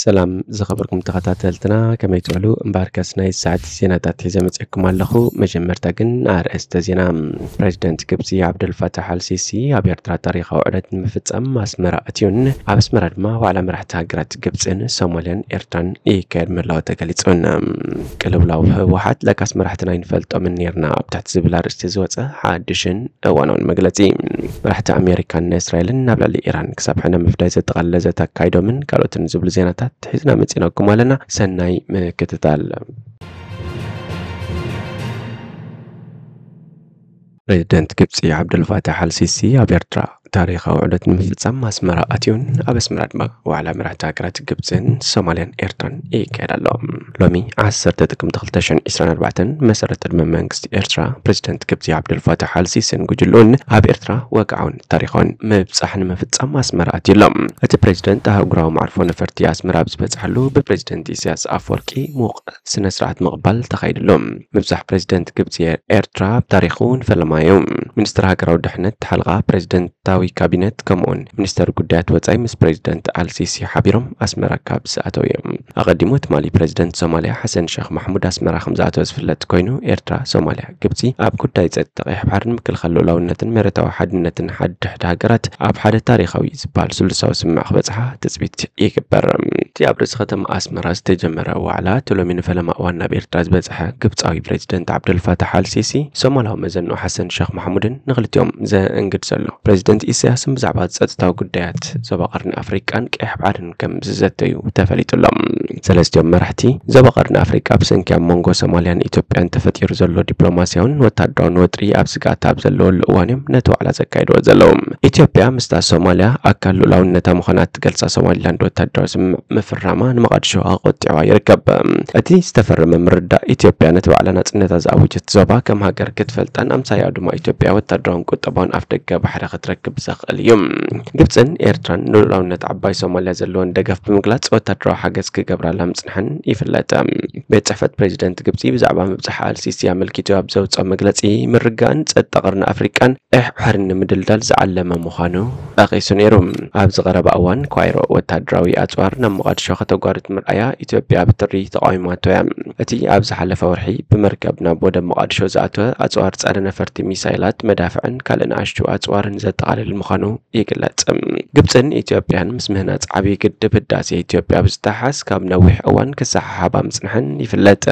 ሰላም ዝኸበርኩም ተኸታተልትና፣ ከመይ ትውዕሉ? እምበኣርከስ ናይ ሰዓት ዜናታት ሒዘ መጺአኩም ኣለኹ። መጀመርታ ግን ኣርእስተ ዜና። ፕሬዚደንት ግብጺ ዓብደልፋታሕ ኣልሲሲ ኣብ ኤርትራ ታሪኻዊ ዑደት ንምፍጻም ኣስመራ ኣትዩን፣ ኣብ ኣስመራ ድማ ዋዕላ መራሕቲ ሃገራት ግብጽን ሶማልያን ኤርትራን ይካየድ ምህላው ተገሊጹን። ቅልውላው ህወሓት ለካስ መራሕትና ኣይንፈልጦምን ኔርና ኣብ ትሕቲ ዝብል ኣርእስቲ ዝወጸ ሓድሽን እዋናውን መግለጺ። መራሕቲ ኣሜሪካን እስራኤልን ናብ ልዕሊ ኢራን ክሳብ ሕነ ምፍዳይ ዘጠቓለለ ዘተ ኣካይዶምን ካልኦትን ዝብሉ ዜናታት ሒዝና መጺናኩም ኣለና። ሰናይ ምክትታል። ፕሬዚደንት ግብጺ ዓብደልፋታሕ ኣልሲሲ ኣብ ኤርትራ ታሪኻዊ ዑደት ንምፍጻም ኣስመራ ኣትዩን ኣብ ኣስመራ ድማ ዋዕላ መራሕቲ ሃገራት ግብጽን ሶማልያን ኤርትራን ይካየድ ኣሎ። ሎሚ ዓሰርተ ጥቅምቲ ክልተ ሽሕን ዕስራን ኣርባዕተን መሰረት ቅድመ መንግስቲ ኤርትራ ፕሬዚደንት ግብጺ ዓብደልፋታሕ ኣልሲሲን ጉጅልኡን ኣብ ኤርትራ ወግዓውን ታሪኻውን ምብጻሕ ንምፍጻም ኣስመራ ኣትዩ ኣሎ። እቲ ፕሬዚደንት ኣህጉራዊ መዕርፎ ነፈርቲ ኣስመራ ኣብ ዝበጽሐሉ ብፕሬዚደንት ኢሳያስ ኣፈወርቂ ሙቕ ስነ ስርዓት ምቕባል ተኻይድሉ። ምብጻሕ ፕሬዚደንት ግብጺ ኤርትራ ኣብ ታሪኹ እውን ፈለማ እዩ። ሚኒስትር ሃገራዊ ድሕነት ሓለቓ ፕሬዚደንታዊ ካቢነት ከምኡውን ሚኒስተር ጉዳያት ወጻኢ ምስ ፕሬዚደንት ኣልሲሲ ሓቢሮም ኣስመራ ካብ ዝኣተው እዮም። ኣቐዲሙ ትማሊ ፕሬዚደንት ሶማልያ ሓሰን ሸኽ ማሕሙድ ኣስመራ ከም ዝኣተወ ዝፍለጥ ኮይኑ፣ ኤርትራ፣ ሶማልያ፣ ግብጺ ኣብ ጉዳይ ጸጥታ ቀይሕ ባሕርን ምክልኻል ልኡላውነትን መሬታዊ ሓድነትን ሓድሕድ ሃገራት ኣብ ሓደ ታሪኻዊ ዝበሃል ስሉሳዊ ስምምዕ ክበጽሓ ትጽቢት ይግበር። እቲ ኣብ ርእሲ ከተማ ኣስመራ ዝተጀመረ ዋዕላ፣ እቲ ሎሚ ንፈለማ እዋን ናብ ኤርትራ ዝበጽሐ ግብጻዊ ፕሬዚደንት ዓብደልፋታሕ ኣልሲሲ፣ ሶማላዊ መዘንኡ ሓሰን ሸኽ ማሕሙድን ንኽልቲኦም ዘእንግድ ዘሎ ፕሬዚደንት ኢሳያስን ብዛዕባ ጸጥታዊ ጉዳያት ዞባ ቀርኒ ኣፍሪቃን ቀይሕ ባሕርን ከም ዝዘተዩ ተፈሊጡ ኣሎ። ሰለስቲኦም መራሕቲ ዞባ ቀርኒ ኣፍሪቃ ብሰንኪ ኣብ መንጎ ሶማልያን ኢትዮጵያን ተፈጢሩ ዘሎ ዲፕሎማስያውን ወታደራውን ወጥሪ ኣብ ስግኣት ኣብ ዘለወሉ እዋን እዮም ነቲ ዋዕላ ዘካይድዎ ዘለዉ። ኢትዮጵያ ምስታ ሶማልያ ኣካል ልኡላውነታ ምዃና እትገልጻ ሶማሊላንድ ወታደራዊ ስምምዕ ምፍራማ ንመቓድሾ ኣቖጢዕዋ ይርከብ። እቲ ዝተፈረመ ምርዳእ ኢትዮጵያ ነቲ ዋዕላ ናጽነታ ዝኣወጀት ዞባ ከም ሃገር ክትፈልጣን ኣምሳያኡ ድማ ኢትዮጵያ ወታደራውን ቁጠባውን ኣፍደገ ባሕሪ ክትረክብ ዘኽእል እዩ። ግብጽን ኤርትራን ንልኡላውነት ዓባይ ሶማልያ ዘለወን ደገፍ ብምግላጽ ወታደራዊ ሓገዝ ክገብራላ ምጽንሐን ይፍለጥ። ቤት ጽሕፈት ፕሬዚደንት ግብጺ ብዛዕባ ምብጻሕ ኣልሲሲ ኣመልኪቱ ኣብ ዘውጽኦ መግለጺ፣ ምርግጋእን ጸጥታ ቀርኒ ኣፍሪቃን ቀይሕ ባሕርን ንምድልዳል ዝዓለመ ምዃኑ ጠቒሱ ነይሩ። ኣብዚ ቀረባ እዋን ካይሮ ወታደራዊ ኣጽዋር ናብ መቓድሾ ከተጓርት ምርኣያ ኢትዮጵያ ብትሪ ተቓዊማቶ እያ። እቲ ኣብ ዝሓለፈ ወርሒ ብመርከብ ናብ ወደብ መቓድሾ ዝኣተወ ኣጽዋር ጸረ ነፈርቲ ሚሳይላት፣ መዳፍዕን ካልእ ንኣሽቱ ኣጽዋርን ዘጠቓልል ምዃኑ ይግለጽ። ግብጽን ኢትዮጵያን ምስ ምህናጽ ዓብዪ ግድብ ህዳሴ ኢትዮጵያ ብዝተሓሓዝ ካብ ነዊሕ እዋን ክሰሓሓባ ምጽንሐን ይፍለጥ።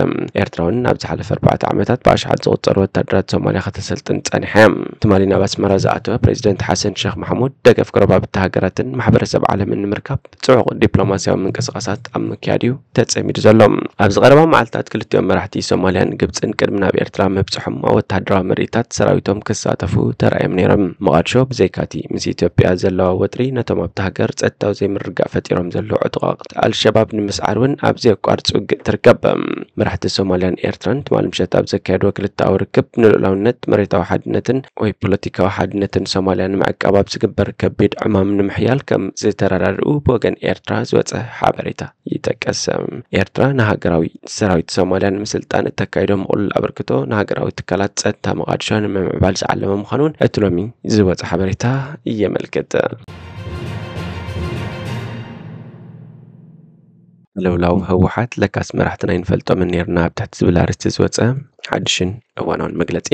ኤርትራ እውን ኣብ ዝሓለፈ ኣርባዕተ ዓመታት ብኣሽሓት ዝቑጸሩ ወታደራት ሶማልያ ከተሰልጥን ጸኒሓ እያ። ትማሊ ናብ ኣስመራ ዝኣተወ ፕሬዚደንት ሓሰን ሸኽ ማሕሙድ ደገፍ ጎረባብቲ ሃገራትን ማሕበረሰብ ዓለምን ንምርካብ ጽዑቕ ዲፕሎማስያዊ ምንቅስቓሳት ኣብ ምክያድ እዩ ተጸሚዱ ዘሎ። ኣብዚ ቀረባ መዓልታት ክልቲኦም መራሕቲ ሶማልያን ግብጽን ቅድሚ ናብ ኤርትራ ምብጽሖም ኣብ ወታደራዊ ምርኢታት ሰራዊቶም ክሳተፉ ተራእዮም ነይሮም። መቓድሾ ብዘይካቲ ምስ ኢትዮጵያ ዘለዋ ወጥሪ ነቶም ኣብታ ሃገር ጸጥታዊ ዘይምርግጋእ ፈጢሮም ዘለዉ ዕጡቓት ኣልሸባብ ንምስዓር እውን ኣብ ዘየቋርጽ ውግእ ትርከብ። መራሕቲ ሶማልያን ኤርትራን ትማሊ ምሸት ኣብ ዘካየድዎ ክልተኣዊ ርክብ ንልኡላውነት፣ መሬታዊ ሓድነትን ወይ ፖለቲካዊ ሓድነትን ሶማልያ ንምዕቃብ ኣብ ዝግበር ከቢድ ዕማም ንምሕያል ከም ዝተረዳድኡ ብወገን ኤርትራ ዝወጸ ሓበሬታ ይጠቅስ። ኤርትራ ንሃገራዊ ሰራዊት ሶማልያ ንምስልጣን እተካይዶ ምቕሉል ኣበርክቶ ንሃገራዊ ትካላት ጸጥታ መቓድሾ ንምምዕባል ዝዓለመ ምዃኑ እውን እቲ ሎሚ ዝወጸ ሓበሬታ የመልክት። ቅልውላው ህወሓት ለካስ መራሕትና ኣይንፈልጦምን ኔርና ኣብ ትሕቲ ዝብል ኣርእስቲ ዝወጸ ሓድሽን እዋናውን መግለጺ።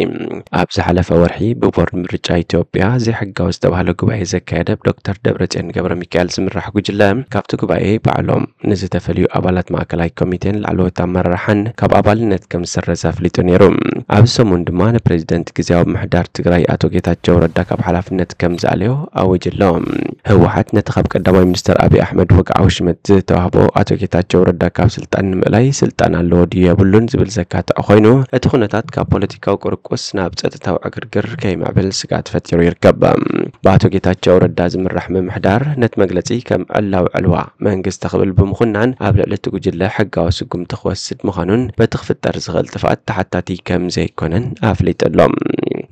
ኣብ ዝሓለፈ ወርሒ ብቦርድ ምርጫ ኢትዮጵያ ዘይሕጋዊ ዝተባህለ ጉባኤ ዘካየደ ብዶክተር ደብረጽዮን ገብረ ሚካኤል ዝምራሕ ጉጅለ፣ ካብቲ ጉባኤ ባዕሎም ንዝተፈልዩ ኣባላት ማእከላይ ኮሚቴን ላዕለዎት ኣመራርሓን ካብ ኣባልነት ከም ዝሰረዘ ኣፍሊጡ ነይሩ። ኣብዚ ሰሙን ድማ ንፕሬዚደንት ግዝያዊ ምምሕዳር ትግራይ ኣቶ ጌታቸው ረዳ ካብ ሓላፍነት ከም ዝኣለዮ ኣዊጁ ኣሎ። ህወሓት ነቲ ካብ ቀዳማይ ሚኒስተር ኣብይ ኣሕመድ ወግዓዊ ሽመት ዝተዋህቦ ኣቶ ጌታቸው ረዳ ካብ ስልጣን ንምእላይ ስልጣን ኣለዎ ድዩ የብሉን ዝብል ዘካትዐ ኮይኑ፣ እቲ ኩነታት ካብ ፖለቲካዊ ቁርቁስ ናብ ጸጥታዊ ዕግርግር ከይምዕብል ስግኣት ፈጢሩ ይርከብ። ብኣቶ ጌታቸው ረዳ ዝምራሕ ምምሕዳር ነቲ መግለጺ ከም ዕላዊ ዕልዋ መንግስቲ ክብል ብምኹናን፣ ኣብ ልዕሊ እቲ ጉጅለ ሕጋዊ ስጉምቲ ክወስድ ምዃኑን በቲ ክፍጠር ዝኽእል ጥፍኣት ተሓታቲ ከም ዘይኮነን ኣፍሊጡ ኣሎ።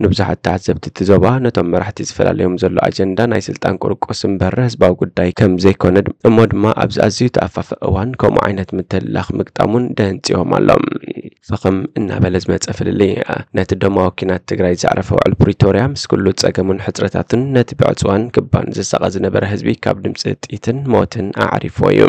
ንብዙሓት ተዓዘብቲ እቲ ዞባ፣ ነቶም መራሕቲ ዝፈላለዮም ዘሎ ኣጀንዳ ናይ ስልጣን ቁርቁስ እምበር ህዝባዊ ጉዳይ ከም ዘይኮነ፣ እሞ ድማ ኣብዚ ኣዝዩ ተኣፋፊ እዋን ከምኡ ዓይነት ምትልላኽ ምግጣሙን ደንጽዎም ኣሎ። ፈኸም እናበለ ዝመጸ ፍልልይ፣ ነቲ ደማዊ ኲናት ትግራይ ዘዕረፈ ውዕል ፕሪቶርያ ምስ ኩሉ ጸገሙን ሕጽረታቱን ነቲ ብዕጽዋን ክባን ዝሳቐ ዝነበረ ህዝቢ ካብ ድምፂ ጥይትን ሞትን ኣዕሪፍዎ እዩ።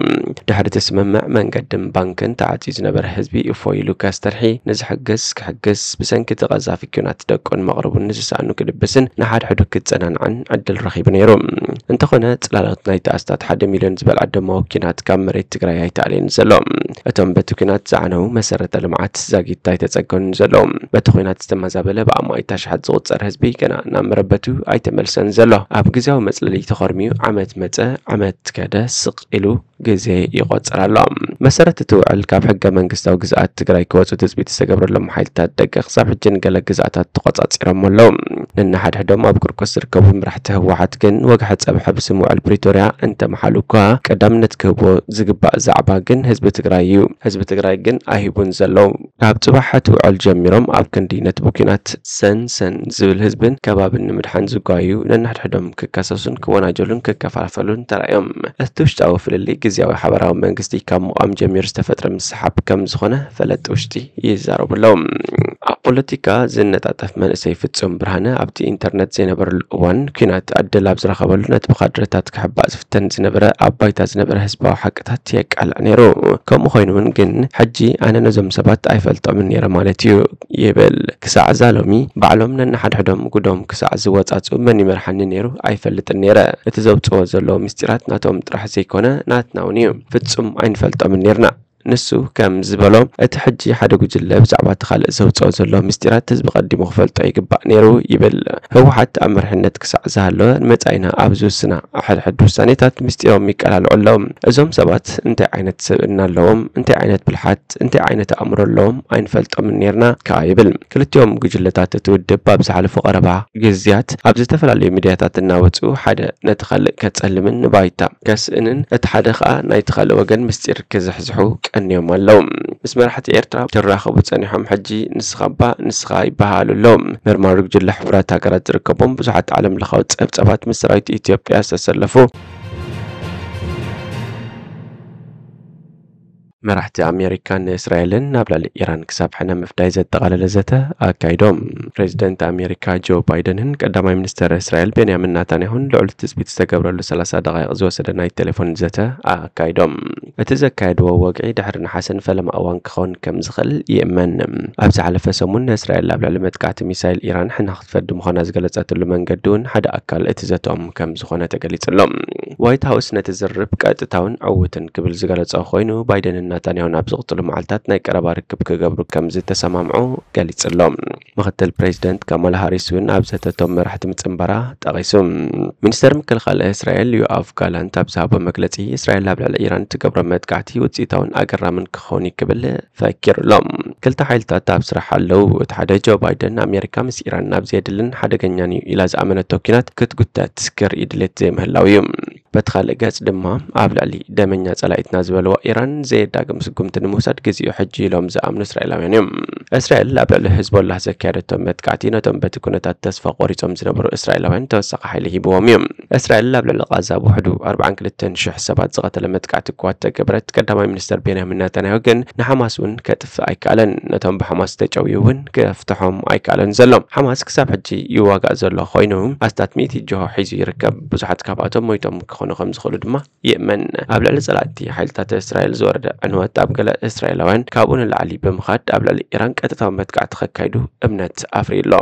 ድሕሪ እቲ ስምምዕ መንገድን ባንክን ተዓፅዩ ዝነበረ ህዝቢ እፎይ ኢሉ ከስተርሒ፣ ንዝሕግዝ ክሕግዝ፣ ብሰንኪ እቲ ቀዛፊ ኲናት ደቁን መቕርቡን ንዝሰኣኑ ክድብስን ንሓድሕዱ ክፀናንዕን ዕድል ረኺቡ ነይሩ። እንተኾነ፣ ጽላሎት ናይቲ ኣስታት ሓደ ሚልዮን ዝበልዓ ደማዊ ኲናት ካብ መሬት ትግራይ ኣይተኣልየን ዘሎ። እቶም በቲ ኲናት ዝዓነዉ መሰረተ ልምዓት ዛጊት ኣይተጸገኑን ዘለዉ። በቲ ኲናት ዝተመዛበለ ብኣማኢት ኣሽሓት ዝቑጸር ህዝቢ ገና ናብ መረበቱ ኣይተመልሰን ዘሎ። ኣብ ግዜያዊ መጽለሊ ተኾርሚዩ ዓመት መጸ፣ ዓመት ከደ ስቕ ኢሉ ግዜ ይቖጽር ኣሎ። መሰረት እቲ ውዕል ካብ ሕገ መንግስታዊ ግዝኣት ትግራይ ክወጹ ትጽቢት ዝተገብረሎም ሓይልታት ደገ ክሳብ ሕጂ ንገለ ግዝኣታት ተቖጻጺሮም ኣለዉ። ነንሓድሕዶም ኣብ ቁርቁስ ዝርከቡ መራሕቲ ህወሓት ግን ወግሐ ጸብሐ ብስም ውዕል ፕሪቶርያ እንተመሓሉ እኳ ቀዳምነት ክህብዎ ዝግባእ ዛዕባ ግን ህዝቢ ትግራይ እዩ። ህዝቢ ትግራይ ግን ኣይህቡን ዘለዉ። ካብ ጽባሕ እቲ ውዕል ጀሚሮም ኣብ ክንዲ ነቲ ብኲናት ሰንሰን ዝብል ህዝብን ከባብን ንምድሓን ዝጓዩ ነንሕድሕዶም ክከሰሱን ክወናጀሉን ክከፋፈሉን ተራእዮም። እቲ ውሽጣዊ ፍልልይ ግዝያዊ ሓበራዊ መንግስቲ ካብ ምቋም ጀሚሩ ዝተፈጥረ ምስሓብ ከም ዝኾነ ፈለጥቲ ውሽጢ ይዛረቡ ኣለዉ። ኣብ ፖለቲካ ዝነጣጠፍ መንእሰይ ፍጹም ብርሃነ ኣብቲ ኢንተርነት ዘይነበረሉ እዋን ኲናት ዕድል ኣብ ዝረኸበሉ ነቲ ብካድረታት ክሕባእ ዝፍተን ዝነበረ ኣብ ባይታ ዝነበረ ህዝባዊ ሓቅታት የቃልዕ ነይሩ። ከምኡ ኮይኑ እውን ግን ሕጂ ኣነ ነዞም ሰባት ኣይፈልጦምን ነይረ ማለት እዩ ይብል። ክሳዕ እዛ ሎሚ ባዕሎም ነንሓድሕዶም ጉዶም ክሳዕ ዝወጻጹ መን ይመርሓኒ ነይሩ ኣይፈልጥን ነይረ። እቲ ዘውጽኦ ዘለዉ ምስጢራት ናቶም ጥራሕ ዘይኮነ ናትና እውን እዩ። ፍጹም ኣይንፈልጦምን ነይርና። ንሱ ከም ዝበሎ እቲ ሕጂ ሓደ ጉጅለ ብዛዕባ እቲ ካልእ ዘውጽኦ ዘሎ ምስጢራት ህዝቢ ቀዲሙ ክፈልጦ ይግባእ ነይሩ ይብል። ህወሓት ኣብ መሪሕነት ክሳዕ ዝሃለወ ንመጻኢና ኣብ ዝውስና ሕድሕድ ውሳኔታት ምስጢሮም ይቀላልዑ ኣለዉ። እዞም ሰባት እንታይ ዓይነት ስብእና ኣለዎም፣ እንታይ ዓይነት ብልሓት፣ እንታይ ዓይነት ኣእምሮ ኣለዎም ኣይንፈልጦምን ነይርና ከኣ ይብል። ክልቲኦም ጉጅለታት እቲ ውድብ ኣብ ዝሓለፉ ቀረባ ግዝያት ኣብ ዝተፈላለዩ ሚድያታት እናወጹ ሓደ ነቲ ካልእ ከጸልምን ንባይታ ከስእንን እቲ ሓደ ከኣ ናይቲ ካልእ ወገን ምስጢር ክዝሕዝሑ ቀንዮም ኣለዉ። ምስ መራሕቲ ኤርትራ ክራኸቡ ጸኒሖም፣ ሕጂ ንስኻ እባ ንስኻ ይበሃሃሉ ኣለዉ። መርማሪ ጉጅለ ሕቡራት ሃገራት ዝርከቦም ብዙሓት ዓለም ለኻዊ ጸብጻባት ምስ ሰራዊት ኢትዮጵያ ዝተሰለፉ መራሕቲ ኣሜሪካን እስራኤልን ኣብ ልዕሊ ኢራን ክሳብ ሕነ ምፍዳይ ዘጠቓለለ ዘተ ኣካይዶም። ፕሬዚደንት ኣሜሪካ ጆ ባይደንን ቀዳማይ ሚኒስተር እስራኤል ቤንያሚን ናታንያሁን ልዑል ትጽቢት ዝተገብረሉ ሰላሳ ደቓይቕ ዝወሰደ ናይ ቴሌፎን ዘተ ኣካይዶም። እቲ ዘካየድዎ ወግዒ ድሕሪ ነሓሰን ፈለማ እዋን ክኸውን ከም ዝኽእል ይእመን። ኣብ ዝሓለፈ ሰሙን ንእስራኤል ኣብ ልዕሊ መጥቃዕቲ ሚሳይል ኢራን ሕነ ክትፈዲ ምዃና ዝገለጸትሉ መንገዲ እውን ሓደ ኣካል እቲ ዘተኦም ከም ዝኾነ ተገሊጹ ኣሎ። ዋይት ሃውስ ነቲ ዝርርብ ቀጥታውን ዕዉትን ክብል ዝገለጾ ኮይኑ፣ ባይደንን ናታንያሁን ኣብ ዝቕጽሉ መዓልታት ናይ ቀረባ ርክብ ክገብሩ ከም ዝተሰማምዑ ገሊጹ ኣሎ። ምኽትል ፕሬዚደንት ካማላ ሃሪስ እውን ኣብ ዘተቶም መራሕቲ ምጽንባራ ጠቒሱ። ሚኒስተር ምክልኻል እስራኤል ዮኣቭ ጋላንት ኣብ ዝሃቦ መግለጺ፣ እስራኤል ኣብ ልዕሊ ኢራን እትገብሮ መጥቃዕቲ ውጽኢታውን ኣገራምን ክኸውን እዩ ክብል ፈኪሩ ኣሎ። ክልተ ሓይልታት ኣብ ስራሕ ኣለዉ። እቲ ሓደ ጆ ባይደን ኣሜሪካ ምስ ኢራን ናብ ዘየድልን ሓደገኛን እዩ ኢላ ዝኣመነቶ ኲናት ክትጉተት ክርኢ ድሌት ዘይምህላው እዩ። በቲ ካልእ ገጽ ድማ ኣብ ልዕሊ ደመኛ ጸላኢትና ዝበልዋ ኢራን ዘየዳግም ስጉምቲ ንምውሳድ ግዜኡ ሕጂ ኢሎም ዝኣምኑ እስራኤላውያን እዮም። እስራኤል ኣብ ልዕሊ ህዝቦላህ ዘካየደቶ መጥቃዕቲ ነቶም በቲ ኩነታት ተስፋ ቆሪጾም ዝነበሩ እስራኤላውያን ተወሳኺ ሓይሊ ሂብዎም እዩ። እስራኤል ኣብ ልዕሊ ቃዛ ብውሕዱ ኣርባዓን ክልተን ሽሕ ሰባት ዝቐተለ መጥቃዕቲ እኳ ተገበረት፣ ቀዳማይ ሚኒስተር ቤንያሚን ናታንያሁ ግን ንሓማስ እውን ከጥፍእ ኣይከኣለን። ነቶም ብሓማስ ዝተጨውዩ እውን ከፍትሖም ኣይከኣለን ዘሎ። ሓማስ ክሳብ ሕጂ ይዋጋእ ዘሎ ኮይኑ፣ ኣስታት ሚእቲ ጅሆ ሒዙ ይርከብ። ብዙሓት ካብኣቶም ሞይቶም ክኾኑ ከም ዝኽእሉ ድማ ይእመን። ኣብ ልዕሊ ጸላእቲ ሓይልታት እስራኤል ዝወረደ ዕንወት ኣብ ገለ እስራኤላውያን ካብኡ ንላዕሊ ብምኻድ ኣብ ልዕሊ ኢራን ቀጥታዊ መጥቃዕቲ ከካይዱ እምነት ኣፍርዩ ኣሎ።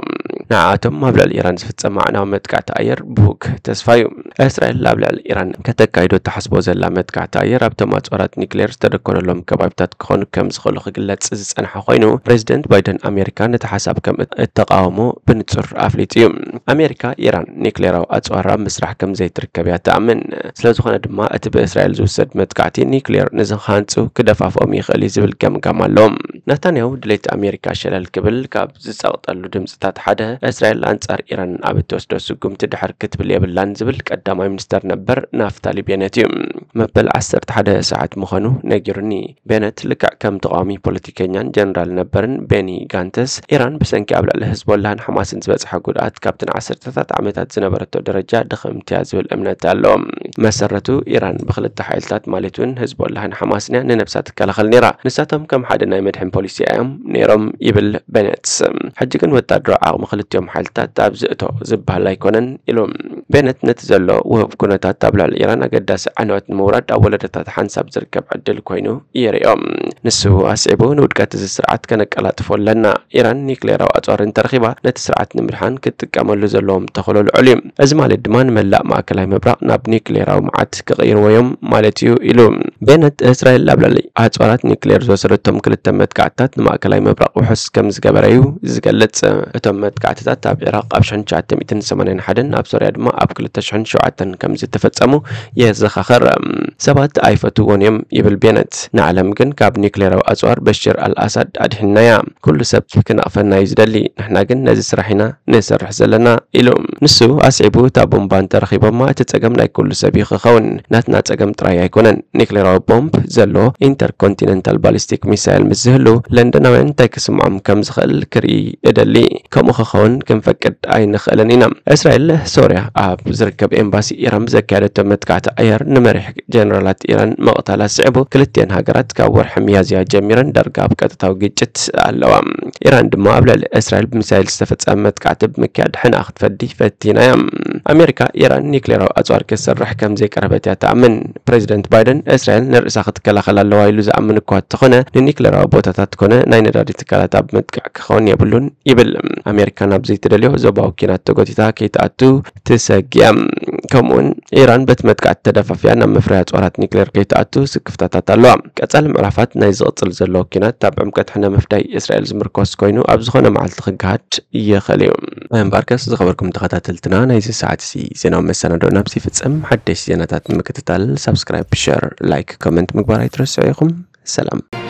ንዓኣቶም ኣብ ልዕሊ ኢራን ዝፍጸም ኣዕናዊ መጥቃዕቲ ኣየር ብሩህ ተስፋ እዩ። እስራኤል ኣብ ልዕሊ ኢራን ከተካይዶ እትሓስቦ ዘላ መጥቃዕቲ ኣየር ኣብቶም ኣጽዋራት ኒክሌር ዝተደኮነሎም ከባቢታት ክኾኑ ከም ዝኽእሉ ክግለጽ ዝጸንሐ ኮይኑ፣ ፕሬዚደንት ባይደን ኣሜሪካ ነቲ ሓሳብ ከም እተቃወሞ ብንጹር ኣፍሊጡ እዩ። ኣሜሪካ ኢራን ኒክሌራዊ ኣጽዋር ኣብ ምስራሕ ከም ዘይትርከብ እያ ትኣምን። ስለ ዝኾነ ድማ እቲ ብእስራኤል ዝውሰድ መጥቃዕቲ ኒክሌር ንዝሃንጹ ክደፋፍኦም ይኽእል እዩ ዝብል ገምጋም ኣሎ። ናታንያሁ ድሌት ኣሜሪካ ሸለል ክብል ካብ ዝጸቕጠሉ ድምጽታት ሓደ እስራኤል ኣንጻር ኢራን ኣብ እትወስዶ ስጉምቲ ድሕር ክትብል የብላን ዝብል ቀዳማይ ሚኒስተር ነበር ናፍታሊ ቤነት እዩ። መበል ዓሰርተ ሓደ ሰዓት ምዃኑ ነጊሩኒ። ቤነት ልክዕ ከም ተቓዋሚ ፖለቲከኛን ጀነራል ነበርን ቤኒ ጋንተስ፣ ኢራን ብሰንኪ ኣብ ልዕሊ ህዝቦላህን ሓማስን ዝበጽሐ ጉድኣት ካብተን ዓሰርተታት ዓመታት ዝነበረቶ ደረጃ ድኽምቲ እያ ዝብል እምነት ኣሎ። መሰረቱ ኢራን ብክልተ ሓይልታት ማለት እውን ህዝቦላህን ሓማስን እያ ንነብሳ ትከላኸል ነይራ። ንሳቶም ከም ሓደ ናይ መድሕን ፖሊሲ እዮም ነይሮም ይብል ቤነት። ሕጂ ግን ወታደራዊ ዓቕሚ ክልቲኦም ሓይልታት ኣብ ዝእቶ ዝበሃል ኣይኮነን ኢሉ። ቤነት ነቲ ዘሎ ውህብ ኩነታት ኣብ ልዕሊ ኢራን ኣገዳሲ ዕንወት ንምውራድ ኣብ ወለዶታት ሓንሳብ ዝርከብ ዕድል ኮይኑ ይርእዮ። ንሱ ኣስዒቡ፣ ንውድቀት እዚ ስርዓት ከነቀላጥፎ ኣለና። ኢራን ኒክሌራዊ ኣጽዋር እንተረኺባ ነቲ ስርዓት ንምድሓን ክትጥቀመሉ ዘለዎም ተኽእሎ ልዑል እዩ። እዚ ማለት ድማ ንመላእ ማእከላይ ምብራቕ ናብ ኒክሌራዊ መዓት ክቕይርዎ እዮም ማለት እዩ ኢሉ። ቤነት እስራኤል ኣብ ልዕሊ ኣጽዋራት ኒክሌር ዝወሰደቶም ክልተ መጥቃዕትታት ንማእከላይ ምብራቕ ውሑስ ከም ዝገበረ እዩ ዝገልጽ። እቶም መጥቃዕትታት ኣብ ኢራቕ ኣብ ሽሕን ትሽዓተ ሚእትን ሰማንያን ሓደን ኣብ ሶርያ ድማ ኣብ ክልተ ሽሕን ሸውዓተን ከም ዝተፈጸሙ የዘኻኸር። ሰባት ኣይፈትዎን እዮም ይብል ቤነት። ንዓለም ግን ካብ ኒክሌራዊ ኣጽዋር በሽር ኣልኣሳድ ኣድሒንናያ። ኩሉ ሰብ ክነቕፈና እዩ ዝደሊ። ንሕና ግን ነዚ ስራሕ ኢና ንሰርሕ ዘለና ኢሉ። ንሱ ኣስዒቡ፣ እታ ቦምባ እንተረኺቦማ እቲ ጸገም ናይ ኩሉ ሰብ እዩ ክኸውን፣ ናትና ጸገም ጥራይ ኣይኮነን። ኒክሌራዊ ቦምብ ዘሎ ኢንተርኮንቲነንታል ባሊስቲክ ሚሳይል ምስ ዝህሉ ለንደናውያን እንታይ ክስምዖም ከም ዝኽእል ክርኢ እደሊ። ከምኡ ክኸውን ክንፈቅድ ኣይንኽእልን ኢና። እስራኤል ሶርያ ኣብ ዝርከብ ኤምባሲ ኢራን ብዘካየደቶ መጥቃዕቲ ኣየር ንመሪሕ ጀነራላት ኢራን ምቕታል ኣስዒቡ፣ ክልቲአን ሃገራት ካብ ወርሒ ሚያዝያ ጀሚረን ዳርጋ ኣብ ቀጥታዊ ግጭት ኣለዋ። ኢራን ድማ ኣብ ልዕሊ እስራኤል ብሚሳይል ዝተፈጸመ መጥቃዕቲ ብምክያድ ሕንኣ ክትፈዲ ፈቲና እያ። ኣሜሪካ ኢራን ኒክሌራዊ ኣጽዋር ክትሰርሕ ከም ዘይቀረበት እያ ትኣምን። ፕሬዚደንት ባይደን እስራኤል ንርእሳ ክትከላኸል ኣለዋ ኢሉ ዝኣምን እኳ እንተኾነ፣ ንኒክሌራዊ ቦታታት ኮነ ናይ ነዳዲ ትካላት ኣብ ምጥቃዕ ክኸውን የብሉን ይብል። ኣሜሪካ ናብ ዘይትደልዮ ዞባዊ ኪናት ተጎቲታ ከይትኣቱ ትሰግያ። ከምኡውን ኢራን በቲ መጥቃዕቲ ተደፋፊያ ናብ መፍረያ ኣጽዋራት ኒክሌር ከይትኣቱ ስክፍታታት ኣለዋ። ቀጻሊ ምዕራፋት ናይ ዝቕጽል ዘሎ ኪናት ኣብ ዕምቀት ሕነ ምፍዳይ እስራኤል ዝምርኮስ ኮይኑ ኣብ ዝኾነ መዓልቲ ክገሃድ ይኽእል እዩ። እምበኣርከስ ዝኸበርኩም ተኸታተልትና ናይዚ ሰዓት እዚ ዜናዊ መሰናዶ ናብዚ ይፍጸም። ሓደሽ ዜናታት ንምክትታል ሳብስክራይብ፣ ሸር፣ ላይክ፣ ኮመንት ምግባር ኣይትረስዑ ኢኹም። ሰላም።